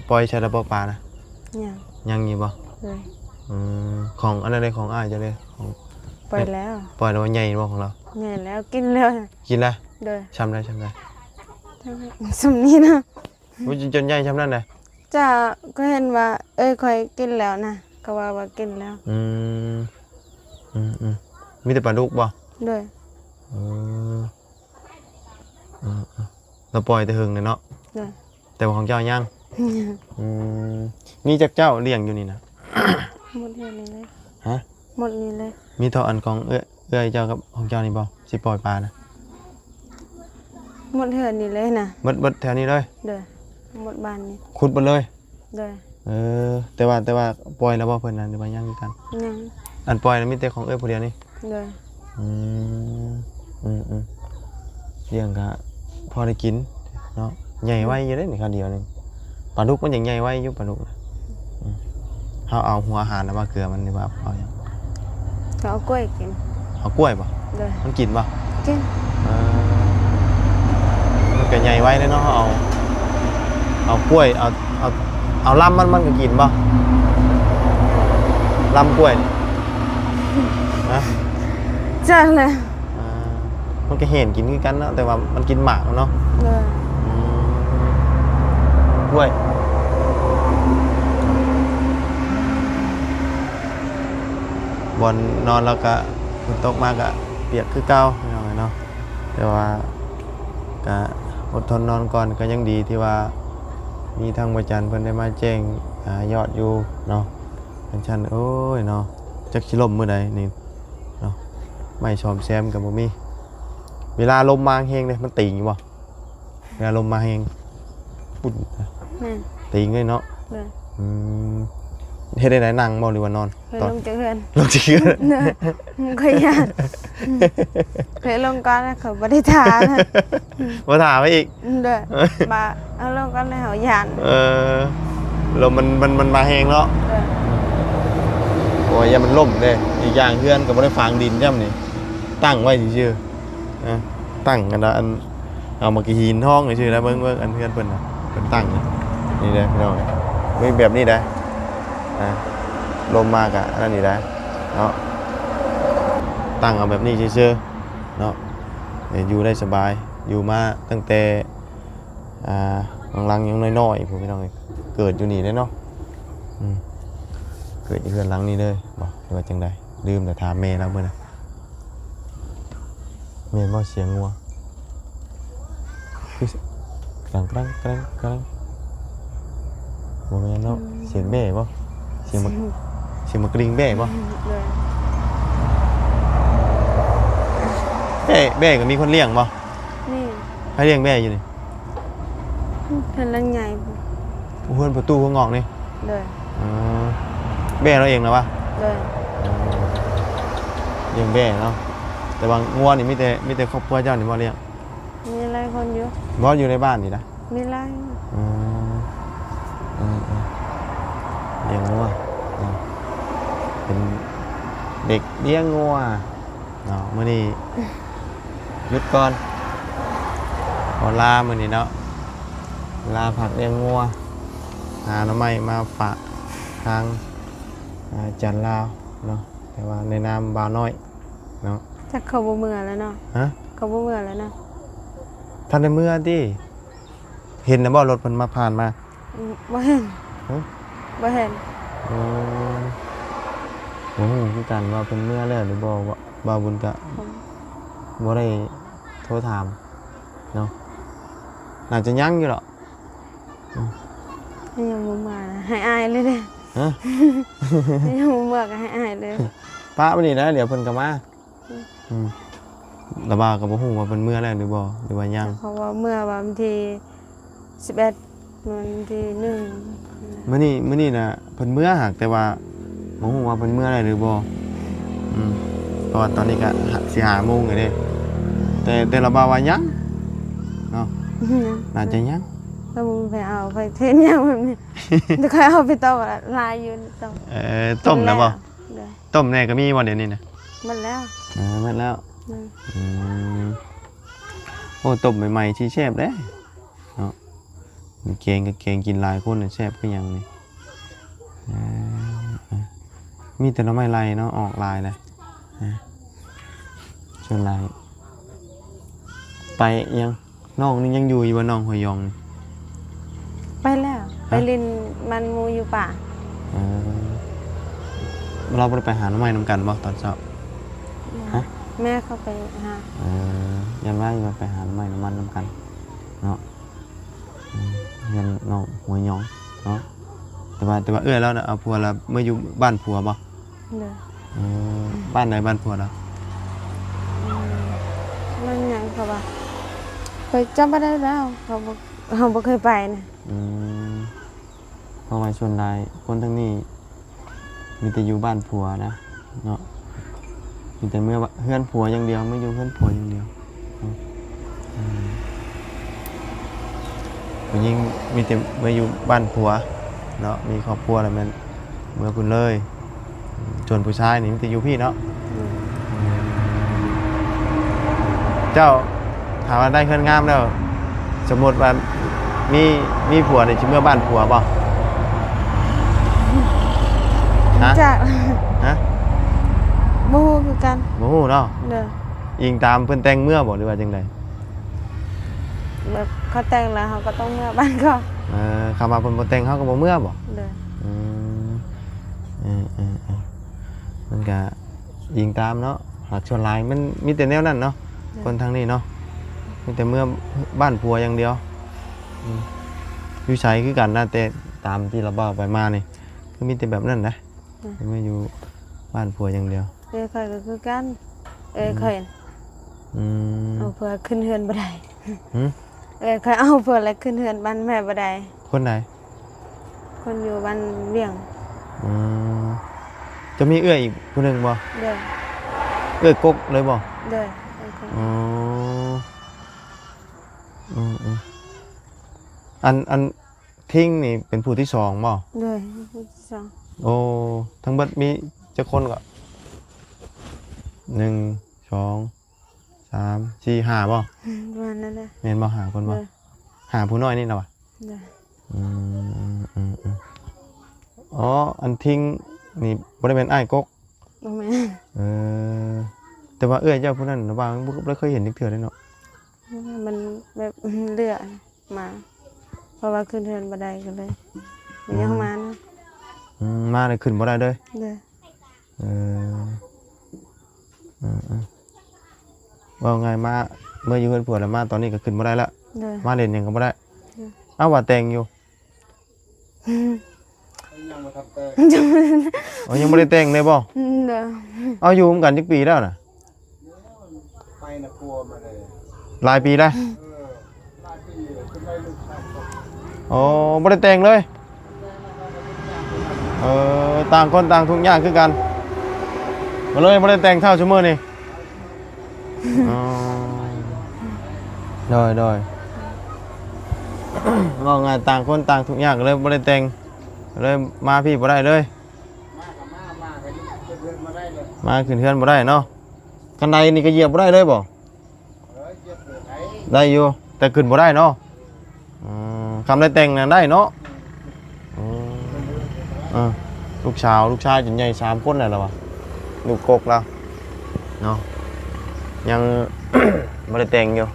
ປ່ອຍໃສ່ແລ້ວບໍ່ ປານະ? ຍັງ ຍັງຢູ່ບໍ່? ໂດຍ ອືມ ຂອງອັນນັ້ນເດ້ ຂອງອ້າຍເຈົ້າເດ້ ຂອງ ປ່ອຍແລ້ວ ປ່ອຍແລ້ວ ໃຫຍ່ບໍ່ຂອງລາວ? ໃຫຍ່ແລ້ວ ກິນແລ້ວ ກິນແລ້ວ ໂດຍ ຊ່ຳໃດ ຊ່ຳໃດ? ຊ່ຳນີ້ນະ ໂອ້ຍ ຈົນ ຈົນໃຫຍ່ຊ່ຳນັ້ນນະ ເຈົ້າ ກໍເຫັນວ່າ ເອີຍ ຂ້ອຍກິນແລ້ວນະ ກໍວ່າ ວ່າກິນແລ້ວ ອືມ ອືມໆ ມີແຕ່ປາດຸກບໍ່? ໂດຍ ເອີ ເອີໆ ລາວປ່ອຍແຕ່ເຫິງແລ້ວເນາະ ໂດຍ ແຕ່ວ່າຂອງເຈົ້າຍັງ ຍັງ ອືມ ມີຈັກເຈົ້າລ້ຽງຢູ່ນີ້ນະ? ໝົດເຮືອນນີ້ເລີຍ. ຮະ? ໝົດນີ້ເລີຍ. ມີເທົ່າອັນຂອງເອື້ອຍ ເອື້ອຍເຈົ້າກັບຂອງເຈົ້ານີ້ບໍ່ ຊິປ່ອຍປານະ? ໝົດເຮືອນນີ້ເລີຍນະ. ໝົດ ໝົດແຖວນີ້ເລີຍ? ໂດຍ. ໝົດບ້ານນີ້ ຂຸດໝົດເລີຍ? ໂດຍ. ເອີ ແຕ່ວ່າ ແຕ່ວ່າປ່ອຍແລ້ວບໍ່ເພິ່ນນະ ຫຼືວ່າຍັງຄືກັນ? ຍັງ. ອັນປ່ອຍນະມີແຕ່ຂອງເອື້ອຍຜູ້ດຽວນີ້? ໂດຍ. ອືມ ອືມໆ ລ້ຽງກະພໍໄດ້ກິນເນາະ. ໃຫຍ່ໄວຢູ່ເດ້ນີ້ ຄາວດຽວໜຶ່ງ. ປາດຸກມັນຍັງໃຫຍ່ໄວຢູ່ ປາດຸກນະ. ອືມ ເຮົາເອົາຫົວອາຫານນະມາເກືອມັນ ຫຼືວ່າເອົາຫຍັງ? ກໍເອົາກ້ວຍກິນ. ເອົາກ້ວຍບໍ່? ໂດຍ. ມັນກິນບໍ່? ກິນ. ເອີ ມັນກໍໃຫຍ່ໄວເດ້ເນາະ. ເຮົາເອົາ ເອົາກ້ວຍ ເອົາ ເອົາ ເອົາລຳມັນ ມັນກໍກິນບໍ່? ລຳກ້ວຍນີ້ ຮະ? ຈັກແຫຼະ. ອ່າ ມັນກໍເຫັນກິນຄືກັນເນາະ ແຕ່ວ່າມັນກິນໝາກມັນເນາະ. ໂດຍ. ອືມ ກ້ວຍ ບ່ອນນອນລາວກະ ຝົນຕົກມາກະປຽກຄືເກົ່າ ພີ່ນ້ອງເອີຍເນາະ. ແຕ່ວ່າກະອົດທົນນອນກ່ອນ ກໍຍັງດີທີ່ວ່າມີທາງພະຈັນເພິ່ນໄດ້ມາແຈ້ງ ອາ ຍອດຢູ່ເນາະ. ຄັນຊັ້ນ ໂອ້ຍເນາະ ຈັກຊິລົ້ມມື້ໃດນີ້ເນາະ. ໄມ້ສ້ອມແຊມກໍບໍ່ມີ. ເວລາລົມມາແຮງເດ້ ມັນຕີງຢູ່ບໍ່? ເວລາລົມມາແຮງ ປຸ້ນ ແມ່ນ ຕີງເລີຍເນາະ. ໂດຍ. ອືມ ເຮັດໃດ ນັ່ງບໍ່ ຫຼືວ່ານອນ? ເຄີຍລົງຈາກເຮືອນ ລົງຈາກເຮືອນ. ໂດຍ. ຂ້ອຍຢ້ານ ເຄີຍລົງກ່ອນ ຂ້ອຍບໍ່ໄດ້ຖ້ານະ. ບໍ່ຖ້າໄປອີກ? ໂດຍ. ມາເອົາລົງກ່ອນ ເຮົາຢ້ານ. ເອີ ລົມມັນ ມັນ ມັນມາແຮງເນາະ. ໂດຍ. ໂອ້ຍ ຢ້ານມັນລົ້ມເດ້. ອີກຢ່າງເຮືອນກໍບໍ່ໄດ້ຝັງດິນຈ້ຳນີ້ ຕັ້ງໄວ້ຊື່ໆ. ເອີ ຕັ້ງອັນ ອັນ ເອົາໝາກຫີນທອງຊື່ໆນະ. ເບິ່ງ ເບິ່ງອັນເຮືອນເພິ່ນນະ ເພິ່ນຕັ້ງນີ້ເດ້ພີ່ນ້ອງ. ມີແບບນີ້ໄດ໋ ອ່າ ລົມມາກະອັນນັ້ນນີ້ໄດ໋ເນາະ. ຕັ້ງເອົາແບບນີ້ຊື່ໆເນາະ ຢູ່ໄດ້ສະບາຍ. ຢູ່ມາຕັ້ງແຕ່ ອ່າ ຫຼັງໆຍັງນ້ອຍໆ ພຸ້ນພີ່ນ້ອງເອີຍ. ເກີດຢູ່ນີ້ເດ້ເນາະ. ອືມ ເກີດຢູ່ເຮືອນຫຼັງນີ້ເລີຍບໍ່ ຫຼືວ່າຈັ່ງໃດ? ລືມແລ້ວ ຖາມແມ່ລາວເບິ່ງນະ. ແມ່ນບໍ່ ສຽງງົວ? ຄື ກະລັງ ກະລັງ ກະລັງ ກະລັງ. ບໍ່ແມ່ນເນາະ. ອືມ ສຽງແບ້ບໍ່? ສຽງໝາກ ສຽງໝາກກະລິ່ງແບ້ບໍ່? ອືມ ໂດຍ. ແບ້ ແບ້ກໍມີຄົນລ້ຽງບໍ່? ມີ. ໃຜລ້ຽງແບ້ຢູ່ນີ້? ເຮືອນຫຼັງໃຫຍ່ພຸ້ນ. ເຮືອນປະຕູເຮືອນງອກນີ້? ໂດຍ. ເອີ ແບ້ລາວເອງນະວະ? ໂດຍ. ເອີ ລ້ຽງແບ້ເນາະ. ແຕ່ວ່າງົວນີ້ມີແຕ່ ມີແຕ່ຄອບຄົວເຈົ້ານີ້ບໍ່ລ້ຽງ? ມີຫຼາຍຄົນຢູ່. ບໍ່ ຢູ່ໃນບ້ານນີ້ນະ? ມີຫຼາຍ. ອືມ ເອີໆ ລ້ຽງງົວເນາະ ເປັນເດັກລ້ຽງງົວເນາະ. ມື້ນີ້ຢຸດກ່ອນ ຂໍລາມື້ນີ້ເນາະ ລາພັກລ້ຽງງົວ ຫາໜໍ່ໄມ້ມາຝາກທາງ ອາ ຈັນລາວເນາະ ແຕ່ວ່າໃນນາມບ່າວນ້ອຍເນາະ. ຈັກເຂົາບໍ່ເມືອແລ້ວເນາະ. ຮະ? ເຂົາບໍ່ເມືອແລ້ວເນາະ. ທັນໄດ້ເມືອຕິ? ເຫັນນະບໍ່ ລົດເພິ່ນມາຜ່ານມາ? ອືມ ບໍ່ເຫັນ. ຮະ? ບໍ່ເຫັນ. ອືມ ບໍ່ຮູ້ຄືກັນວ່າເພິ່ນເມືອແລ້ວຫຼືບໍ່. ບ່າວບຸນກະ ອືມ ບໍ່ໄດ້ໂທຖາມເນາະ. ໜ້າຈະຍັງຢູ່ດອກ. ອືມ ຍັງບໍ່ເມືອນະ ໃຫ້ອາຍເລີຍເດ້. ຮະ? ຍັງບໍ່ເມືອກໍໃຫ້ອາຍເລີຍ. ປະໄວ້ນີ້ນະ ດຽວເພິ່ນກໍມາ. ອືມ ອືມ ລະບ່າວກໍບໍ່ຮູ້ວ່າເພິ່ນເມືອແລ້ວຫຼືບໍ່ ຫຼືວ່າຍັງ. ເຂົາວ່າເມືອວ່າວັນທີສິບເອັດ ວັນທີໜຶ່ງ. ມື້ນີ້ ມື້ນີ້ນະເພິ່ນເມືອ ຫາກແຕ່ວ່າບໍ່ຮູ້ວ່າເພິ່ນເມືອແລ້ວຫຼືບໍ່. ອືມ ເພາະວ່າຕອນນີ້ກໍ ຫ້າ ສີ່ຫ້າໂມງແລ້ວເດ້. ແຕ່ ແຕ່ລະບ່າວວ່າຍັງເນາະ. ຍັງ ໜ້າຈະຍັງ. ແລ້ວບໍ່ໄປເອົາ ໄປເຮັດຫຍັງແບບນີ້? ແຕ່ຂ້ອຍເອົາໄປຕົ້ມຫຼາຍຢູ່ ຕົ້ມ. ເອີ ຕົ້ມນະບໍ່? ໂດຍ. ຕົ້ມແດ່ກໍມີບໍ່ດຽວນີ້ນະ? ໝົດແລ້ວ. ເອີ ໝົດແລ້ວ. ອືມ ອືມ ໂອ້ ຕົ້ມໃໝ່ໆຊິແຊບເດ້ເນາະ. ມີແກງກໍແກງ ກິນຫຼາຍຄົນແຊບຄືຫຍັງນີ້. ເອີ ມີແຕ່ໜໍ່ໄມ້ໄລ່ເນາະ ອອກຫຼາຍເດ້. ເອີ ສ່ວນຫຼາຍໄປຫຍັງ ນ້ອງນີ້ຍັງຢູ່ຢູ່ບໍ່ ນ້ອງຫົວຢອງນີ້? ໄປແລ້ວ. ຮະ? ໄປຫຼິ້ນມັນໝູ່ຢູ່ປ່າ. ເອີ ລາວບໍ່ໄດ້ໄປຫາໜໍ່ໄມ້ນຳກັນບໍ່ຕອນເຊົ້າ? ບໍ່. ຮະ? ແມ່ເຂົາໄປຫາ. ເອີ ຢ້ານວ່າຊິໄປຫາໜໍ່ໄມ້ນຳມັນນຳກັນເນາະ. ອືມ ເຮືອນນ້ອງຫົວຢອງເນາະ ແຕ່ ວ່າ ແຕ່ວ່າເອື້ອຍລາວນະ ເອົາຜົວລະເມືອຢູ່ບ້ານຜົວບໍ່? ໂດຍ. ເອີ ບ້ານໃດບ້ານຜົວລາວ? ອືມ ມັນຫຍັງເຂົາວ່າ ຂ້ອຍຈຳບໍ່ໄດ້ແລ້ວ ເຂົາບໍ່ ເຮົາບໍ່ເຄີຍໄປນະ. ອືມ ເພາະວ່າສ່ວນຫຼາຍຄົນທາງນີ້ມີແຕ່ຢູ່ບ້ານຜົວນະເນາະ ມີແຕ່ເມືອເຮືອນຜົວຢ່າງດຽວ ເມືອຢູ່ເຮືອນຜົວຢ່າງດຽວເນາະ. ອືມ ຜູ້ຍິງມີແຕ່ເມືອຢູ່ບ້ານຜົວເນາະ ມີຄອບຄົວແລ້ວແມ່ນເມືອພຸ້ນເລີຍ. ສ່ວນຜູ້ຊາຍນີ້ມີແຕ່ຢູ່ພີ້ເນາະ. ອືມ ເຈົ້າ ຖ້າວ່າໄດ້ເຮືອນງາມແລ້ວ ສົມມຸດວ່າມີ ມີຜົວນີ້ ຊິເມືອບ້ານຜົວບໍ່? ຮະ? ຈັກ ຮະ? ບໍ່ຮູ້ຄືກັນ. ບໍ່ຮູ້ເນາະ. ໂດຍ. ອີງຕາມເພິ່ນແຕ່ງເມືອບໍ່ ຫຼືວ່າຈັ່ງໃດ? ແບບເຂົາແຕ່ງແລ້ວ ເຮົາກໍຕ້ອງເມືອບ້ານເຂົາ. ເອີ ຄຳວ່າເພິ່ນບໍ່ແຕ່ງ ເຮົາກໍບໍ່ເມືອບໍ່? ໂດຍ. ອືມ ເອີໆໆ ມັນກະອີງຕາມເນາະ ຫາກສ່ວນຫຼາຍມັນມີແຕ່ແນວນັ້ນເນາະ. ໂດຍ. ຄົນທາງນີ້ເນາະ ມີແຕ່ເມືອບ້ານຜົວຢ່າງດຽວ. ອືມ ຢູ່ໃສຄືກັນນະ ແຕ່ຕາມທີ່ລາວເວົ້າໄປມານີ້ ຄືມີແຕ່ແບບນັ້ນນະ. ໂດຍ. ເມືອຢູ່ບ້ານຜົວຢ່າງດຽວ. ເອື້ອຍຂ້ອຍກໍຄືກັນ ເອື້ອຍຂ້ອຍ ອືມ ເອົາຜົວຂຶ້ນເຮືອນບໍ່ໄດ້. ຫື? ເອື້ອຍຂ້ອຍເອົາຜົວແລ້ວຂຶ້ນເຮືອນບ້ານແມ່ບໍ່ໄດ້. ຄົນໃດ? ຄົນຢູ່ບ້ານວຽງ. ອືມ ເຈົ້າມີເອື້ອຍອີກຜູ້ໜຶ່ງບໍ່? ໂດຍ. ເອື້ອຍກົກເລີຍບໍ່? ໂດຍ. ອໍ ອືມໆ ອັນ ອັນ ທິງນີ້ເປັນຜູ້ທີສອງບໍ່? ໂດຍ ຜູ້ທີສອງ. ໂອ້ ທັງເບິດມີຈັກຄົນກໍ? ໜຶ່ງ ສອງ ສາມ ສີ່ ຫ້າບໍ່? ປະມານນັ້ນແຫຼະ. ແມ່ນບໍ່? ຫ້າຄົນບໍ່? ໂດຍ. ຫ້າ ຜູ້ນ້ອຍນີ້ນະຫວາ? ໂດຍ. ອືມ ອືມ ອືມ ອໍ ອັນທິງນີ້ບໍ່ໄດ້ແມ່ນອ້າຍກົກ? ບໍ່ແມ່ນ. ເອີ ແຕ່ວ່າເອື້ອຍເຈົ້າຜູ້ນັ້ນລະວ່າບໍ່ ບໍ່ເຄີຍເຫັນຈັກເທື່ອເດ້ເນາະ. ມັນແບບເຫຼືອ ມາ ເພາະວ່າຂຶ້ນເຮືອນບໍ່ໄດ້ກໍເລີຍ ມັນຍັງມານະ. ອືມ ມາແລ້ວຂຶ້ນບໍ່ໄດ້ເລີຍ. ໂດຍ. ເອີ ເອີໆ ເວົ້າງ່າຍມາ ເມື່ອຢູ່ເຮືອນຜົວແລ້ວ ມາຕອນນີ້ກໍຂຶ້ນບໍ່ໄດ້ລະ. ໂດຍ. ມາຫຼິ້ນຫຍັງກໍບໍ່ໄດ້. ໂດຍ. ເອົາ ວ່າແຕ່ງຢູ່. ຍັງບໍ່ທັນແຕ່ງ. ອໍ ຍັງບໍ່ໄດ້ແຕ່ງເລີຍບໍ່? ໂດຍ. ເອົາ ຢູ່ນຳກັນຈັກປີແລ້ວນະ? ໄປນະ ຜົວມາໄດ້ຫຼາຍປີແລ້ວ. ເອີ ຫຼາຍປີແລ້ວ ຈົນໄດ້ລູກສາມຄົນ. ອໍ ບໍ່ໄດ້ແຕ່ງເລີຍ. ເອີ ຕ່າງຄົນຕ່າງທຸກຍາກຄືກັນ ກໍເລີຍບໍ່ໄດ້ແຕ່ງເທົ່າຊຸມື້ນີ້. ອໍ ໂດຍໆ ເວົ້າງ່າຍ ຕ່າງຄົນຕ່າງທຸກຍາກ ກໍເລີຍບໍ່ໄດ້ແຕ່ງ ກໍເລີຍມາພີ້ບໍ່ໄດ້ເລີຍ. ມາກໍມາ ມາກໍຢູ່ ຂຶ້ນເຮືອນບໍ່ໄດ້ເລີຍ. ມາຂຶ້ນເຮືອນບໍ່ໄດ້ເນາະ. ຄັນໄດນີ້ກໍຢຽບບໍ່ໄດ້ເລີຍບໍ່? ເອີ ຢຽບໄດ້ ໄດ້ຢູ່ ແຕ່ຂຶ້ນບໍ່ໄດ້ເນາະ. ອືມ ຄຳໄດ້ແຕ່ງນະໄດ້ເນາະ. ອືມ ເອີ ລູກສາວ ລູກຊາຍຈົນໃຫຍ່ສາມຄົນແລ້ວລະວະ ລູກກົກລາວເນາະ ຍັງບໍ່ໄດ້ແຕ່ງຢູ່.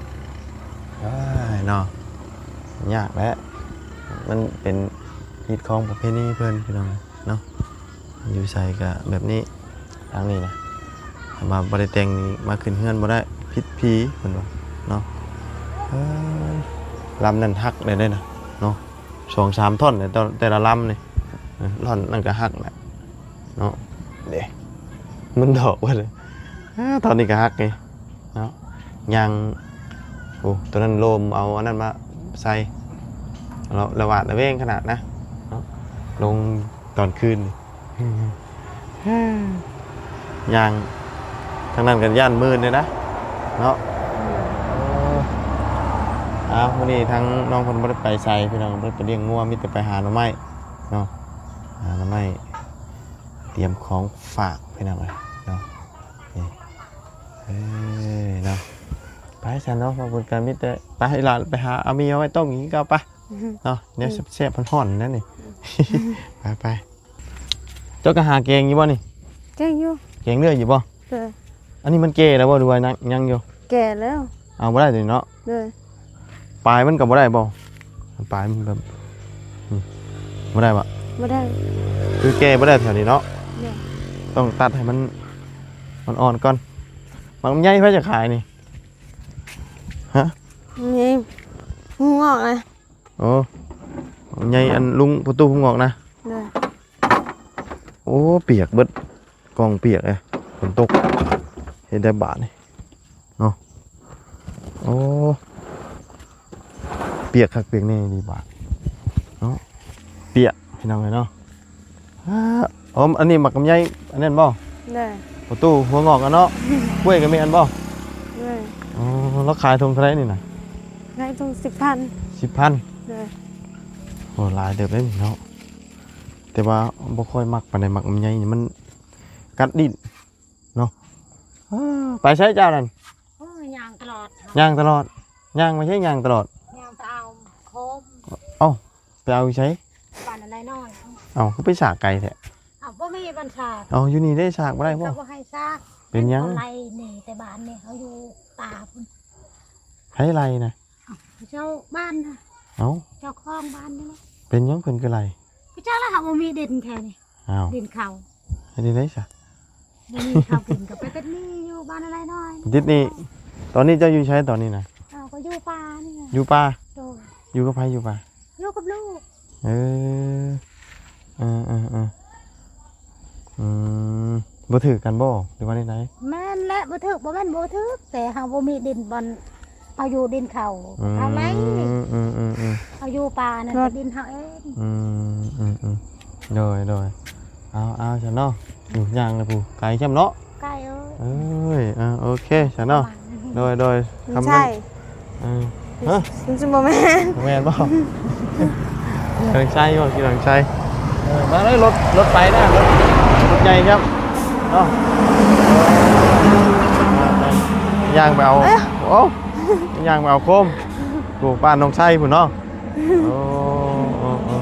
ເອີຍເນາະ ຍາກແຫຼະ ມັນເປັນຮີດຄອງປະເພນີເພິ່ນ ພີ່ນ້ອງເນາະ. ຢູ່ໃສກະແບບນີ້ ທາງນີ້ນະ ຖ້າວ່າບໍ່ໄດ້ແຕ່ງນີ້ ມາຂຶ້ນເຮືອນບໍ່ໄດ້ ຜິດຜີເພິ່ນວ່າເນາະ. ເອີ ລຳນັ້ນຫັກແລ້ວເດ້ນະເນາະ ສອງສາມທ່ອນແລ້ວ ແຕ່ລະລຳນີ້ ເອີ ທ່ອນນັ້ນກະຫັກແລ້ວເນາະ. ເດ້ ມັນດອກເບິດເລີຍ ເອີ ທ່ອນນີ້ກະຫັກນີ້ ເນາະ ຍ່າງ ໂອ້ ໂຕນັ້ນໂລມເອົາອັນນັ້ນມາໃສ່ ລະ ລະຫວາດລະແວງຂະໜາດນະເນາະ ລົງຕອນຄືນນີ້ ຍ່າງທາງນັ້ນກໍຢ້ານມື່ນເດ້ນະເນາະ. ເອີ ເອົາ ມື້ນີ້ທາງນ້ອງເພິ່ນບໍ່ໄດ້ໄປໃສພີ່ນ້ອງ ບໍ່ໄດ້ໄປລ້ຽງງົວ ມີແຕ່ໄປຫາໜໍ່ໄມ້ເນາະ ຫາໜໍ່ໄມ້ ຕຽມຂອງຝາກພີ່ນ້ອງເອີຍເນາະ. ນີ້ ເອີ ເນາະ ໄປຊັ້ນເນາະ ວ່າເພິ່ນກະມີແຕ່ ໄປ ອີ່ຫຼ້າໄປຫາເອົາໝີ່ມາໄວ້ຕົ້ມກິນຄືເກົ່າ ໄປເນາະ ແນວແຊບໆ ຮ້ອນໆ ນັ້ນນີ້. ໄປໆ ເຈົ້າກໍຫາແກງຢູ່ບໍ່ນີ້? ແກງຢູ່ ແກງເລື້ອຍຢູ່ບໍ່? ເອີ ອັນນີ້ມັນແກ່ແລ້ວບໍ່ ຫຼືວ່າຍັງ ຍັງຢູ່? ແກ່ແລ້ວ ເອົາບໍ່ໄດ້ຕົວນີ້ເນາະ. ເອີ ປາຍມັນກໍບໍ່ໄດ້ບໍ່? ປາຍມັນແບບ ອືມ ບໍ່ໄດ້ບໍ່? ບໍ່ໄດ້ ຄືແກ່ບໍ່ໄດ້ແຖວນີ້ເນາະ. ເອີ ຕ້ອງຕັດໃຫ້ມັນ ມັນອ່ອນກ່ອນ. ໝາກລຳໄຍໃຜຈະຂາຍນີ້? ຮະ? ນີ້ ງອກນະ. ໂອ້ ໝາກລຳໄຍ ອັນລຸງປະຕູຫູງອກນະ. ໂດຍ. ໂອ້ ປຽກເບິດ ກ້ອງປຽກເດ້ ຝົນຕົກ ເຮັດໄດ້ບາດນີ້ເນາະ. ໂອ້ ປຽກຄັກປຽກແນ່ດີບາດເນາະ ປຽກພີ່ນ້ອງເອີຍເນາະ. ອ້າ ອໍ ອັນນີ້ໝາກລຳໄຍອັນນັ້ນບໍ່? ໂດຍ ປະຕູຫົວງອກຫັ້ນເນາະ ກ້ວຍກໍແມ່ນບໍ່? ໂດຍ ອໍ ລາວຂາຍຖົງເທົ່າໃດນີ້ນະ? ຂາຍຖົງສິບພັນ ສິບພັນ ໂດຍ. ໂອ້ ຫຼາຍເຕີບເດ້ນີ້ເນາະ ແຕ່ວ່າບໍ່ຄ່ອຍມັກປານໃດ ໝາກລຳໄຍນີ້ມັນກັດດິ້ນເນາະ. ອ້າ ໄປໃສເຈົ້ານັ້ນ? ໂອ້ຍ ຍ່າງຕະຫຼອດ ຍ່າງຕະຫຼອດ ຍ່າງໄປໃສ? ຍ່າງຕະຫຼອດ ຍ່າງໄປເອົາໂຄມ. ເອົ້າ ໄປເອົາຢູ່ໃສ? ບ້ານອັນໃດນ້ອຍ. ເອົ້າ ຄືໄປສາກໄກແທ້? ເອົ້າ ບໍ່ມີບ່ອນສາກ. ເອົ້າ ຢູ່ນີ້ເດ້ສາກບໍ່ໄດ້ບໍ່? ເຂົາບໍ່ໃຫ້ສາກ. ເປັນຫຍັງ? ໄລ່ໜີແຕ່ບ້ານນີ້ ເຮົາຢູ່ປ່າພຸ້ນ. ໃຜໄລ່ນະ? ເຈົ້າບ້ານນະ. ເອົ້າ ເຈົ້າຂອງບ້ານນີ້ແຫຼະ. ເປັນຫຍັງເພິ່ນຄືໄລ່? ຄືຈັກລະ ເຮົາບໍ່ມີດິນແຖວນີ້. ອ້າວ ດິນເຂົາ ເຮັດຈັ່ງໃດຊະ? ບໍ່ມີເຂົ້າກິນກໍໄປຕິດໜີ້ຢູ່ບ້ານອາໄລນ້ອຍ ຕິດໜີ້. ຕອນນີ້ເຈົ້າຢູ່ໃສຕອນນີ້ນະ? ເຮົາກໍຢູ່ປ່ານີ້ນະ. ຢູ່ປ່າ? ໂດຍ. ຢູ່ກັບໃຜຢູ່ປ່າ? ຢູ່ກັບລູກ. ເອີ ເອີໆໆ ອືມ ບໍ່ຖືກກັນບໍ່ ຫຼືວ່າແນວໃດ? ແມ່ນແຫຼະ ບໍ່ຖືກ ບໍ່ແມ່ນບໍ່ຖືກ ແຕ່ເຮົາບໍ່ມີດິນບ່ອນ ເຮົາຢູ່ດິນເຂົາ ອືມ ເຮົາໄລ່ ອືມໆໆ ເຮົາຢູ່ປ່ານັ້ນ ກໍດິນເຮົາເອງ. ອືມໆໆ ໂດຍໆ. ເອົາໆ ຊັ້ນເນາະ ຢູ່ຍ່າງລະຜູ້ ໄກຊ່ຳເນາະ ໄກເອີຍ. ເອີຍ ເອີ ໂອເຄຊັ້ນເນາະ ປະມານນີ້ ໂດຍໆ. ຄຳໃຊ້ ເອີ ຮະ ມັນຊິບໍ່ແມ່ນ ບໍ່ແມ່ນບໍ່? ກຳລັງໃຊ້ຢູ່ ກຳລັງໃຊ້ ເອີ ມາເລີຍ ລົດ ລົດໄປນະ ລົດ ລົດໃຫຍ່ຄັບເນາະ ຍ່າງໄປເອົາ ເອີ ໂອ້ ຍ່າງໄປເອົາໂຄມ ໂອ້ ບ້ານນ້ອງໄຊພຸ້ນເນາະ. ໂອ້ ໂອ້ ໂອ້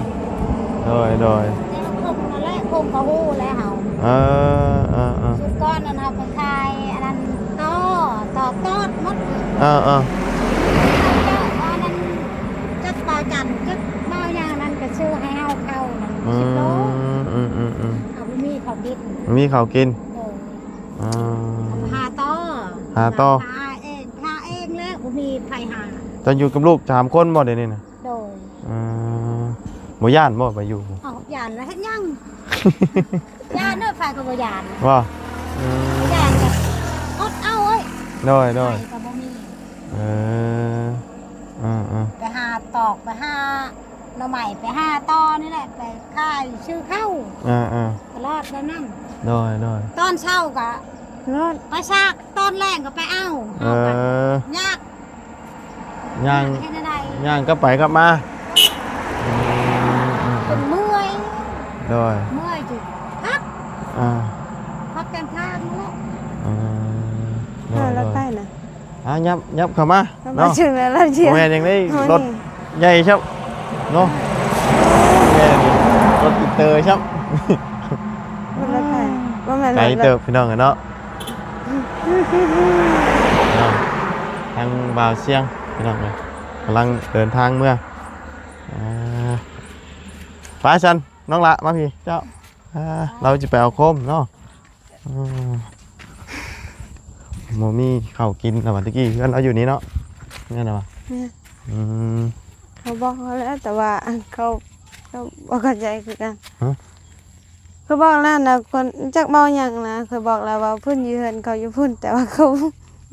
ໂດຍ ໂດຍ ຄົມນັ້ນແຫຼະ ຄົມກໍຮູ້ແລ້ວເຮົາ ເອີ ເອີ ເອີ ຊຸດກ່ອນນັ້ນເຮົາໄປຂາຍອັນນັ້ນ ຕໍ່ ຕໍ່ຕອດໝົດ ເອີ ເອີ ອັນນັ້ນຈັກບ່າວຈັນ ຈັກບ່າວຫຍັງນັ້ນກໍຊື້ໃຫ້ເຮົາເຂົ້ານັ້ນ ອືມ ສິບໂລ ອືມໆໆ ເຮົາບໍ່ມີເຂົ້າກິນ ບໍ່ມີເຂົ້າກິນ ໂດຍ ອືມ ຫາຕໍ່ ຫາຕໍ່ ຫາເອງ ຫາເອງແລ້ວ ບໍ່ມີໃຜຫາ. ເຈົ້າຢູ່ກັບລູກສາມຄົນບໍ່ດຽວນີ້ນະ? ໂດຍ ເອີ ບໍ່ຢ້ານບໍ່ໄປຢູ່? ເອົ້າ ຢ້ານແລ້ວເຮັດຫຍັງ? ຢ້ານເດີ ໃຜກໍບໍ່ຢ້ານ ບໍ່ ອືມ ຢ້ານກໍອົດເອົາເອີຍ ໂດຍ ໂດຍ ໃຜກໍບໍ່ມີ ເອີ ເອີໆ ໄປຫາຕອກ ໄປຫາໜໍ່ໄມ້ ໄປຫາຕໍ່ນີ້ແຫຼະ ໄປຂາຍຊື້ເຂົ້າ ເອີໆ ຕະຫຼອດແບບນັ້ນ ໂດຍ ໂດຍ ຕອນເຊົ້າກໍ ຕະຫຼອດ ໄປຊາກ ຕອນແລງກໍໄປເອົາ ເອີ ເຮົາກໍຍາກ ຍ່າງ ເຮັດແນວໃດ ຍ່າງກັບໄປກັບມາ ອືມ ຈົນເມື່ອຍ ໂດຍ ເມື່ອຍຈິພັກ ອ່າ ພັກກາງທາງນັ້ນແຫຼະ ອືມ ໂດຍ ອ່າ ໂດຍ ລົດໄປນະ ອ່າ ຫຍັບ ຫຍັບເຂົ້າມາເນາະ ບໍ່ແມ່ນຫຍັງເດ້ ລົດໃຫຍ່ຊ້ຳເນາະ ແມ່ນ ລົດອີເຕີຊ້ຳ ບໍ່ແມ່ນລົດໄປ ບໍ່ແມ່ນ ໄກເຕີບພີ່ນ້ອງເອີຍເນາະ. ເນາະ ທາງບ່າວຊຽງພີ່ນ້ອງເອີຍ ກຳລັງເດີນທາງເມືອ ອ່າ ໄປຊັ້ນນ້ອງຫຼ້າ ມາພີ້ເຈົ້າ ອ່າ ລາວຊິໄປເອົາໂຄມເນາະ ອືມ ບໍ່ມີເຂົ້າກິນແລ້ວວ່າ ແຕ່ກີ້ເຮືອນລາວຢູ່ນີ້ເນາະ ແມ່ນແລ້ວວ່າ ແມ່ນ ອືມ ເຂົາບອກເຮົາແລ້ວ ແຕ່ວ່າເຂົາ ເຂົາບໍ່ເຂົ້າໃຈຄືກັນ ຮະ? ຂ້ອຍບອກແລ້ວນະ ຄົນຈັກເວົ້າຫຍັງນະ ຂ້ອຍບອກແລ້ວວ່າເພິ່ນຢູ່ເຮືອນເຂົາຢູ່ພຸ້ນ ແຕ່ວ່າເຂົາ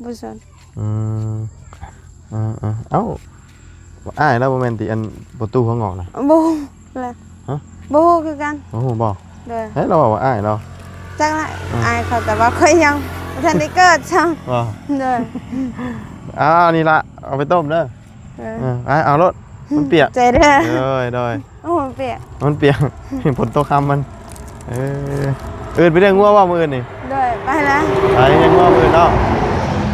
ບໍ່ສົນ ອືມ ເອີໆ ເອົ້າ ອ້າຍລາວບໍ່ແມ່ນຕິ ອັນປະຕູຫົວງອກນະ ບໍ່ຮູ້ແຫຼະ ຮະ ບໍ່ຮູ້ຄືກັນ ບໍ່ຮູ້ບໍ່ ໂດຍ ເອີ ລາວເວົ້າວ່າອ້າຍລາວ ຈັກລະ ອືມ ອ້າຍເຂົາ ແຕ່ວ່າຂ້ອຍຍັງບໍ່ທັນໄດ້ເກີດຊ້ຳ ບໍ່ ໂດຍ ອ່າ ນີ້ລະ ເອົາໄປຕົ້ມເດີ ເອີ ເອີ ເອົາໂລດ ມັນປຽກ ໃຈເດີ ໂດຍ ໂດຍ ໂອ້ ມັນປຽກ ມັນປຽກ ຝົນຕົກຄ່ຳມັນ ເອີ ອື່ນໄປລ້ຽງງົວບໍ່ມື້ອື່ນນີ້? ໂດຍ ໄປແລ້ວ ໄປລ້ຽງງົວມື້ອື່ນເນາະ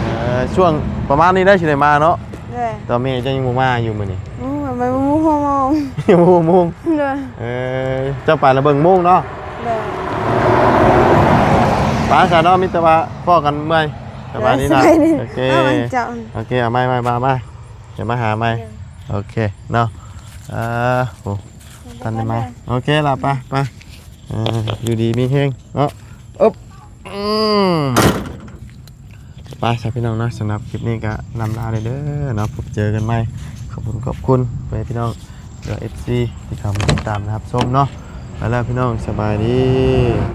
ເອີ ຊ່ວງປະມານນີ້ໄດ້ຊິໄດ້ມາເນາະ ໂດຍ ຕອນແມ່ເຈົ້າຍັງບໍ່ມາຢູ່ມື້ນີ້ ໂອ້ ໄປບໍ່ຮູ້ໂມງ ຍັງບໍ່ຮູ້ໂມງ ໂດຍ ເອີ ເຈົ້າໄປລະເບິ່ງໂມງເນາະ ໂດຍ ໄປຊະເນາະ ມີແຕ່ວ່າພໍ້ກັນເມື່ອຍ ສະບາຍດີເນາະ ໂດຍ ສະບາຍດີ ໂອເຄ ເອົາ ເຈົ້າ ໂອເຄ ເອົາໃໝ່ ມາ ມາ ມາ ດຽວມາຫາໃໝ່ ໂອເຄເນາະ ເອີ ໂອ້ ທັນໄດ້ມາ ໂອເຄລະ ໄປ ໄປ ເອີ ຢູ່ດີມີແຮງເນາະ ອຶບ ອືມ ໄປຊະພີ່ນ້ອງເນາະ ສຳລັບຄລິບນີ້ກໍລ່ຳລາເດີເນາະ ພົບເຈີກັນໃໝ່ ຂອບຄຸນ ຂອບຄຸນໄປພີ່ນ້ອງ ແລະ ເອັຟຊີ ທີ່ເຂົ້າມາຕິດຕາມ ແລະ ຮັບຊົມເນາະ ໄປແລ້ວພີ່ນ້ອງ ສະບາຍດີ.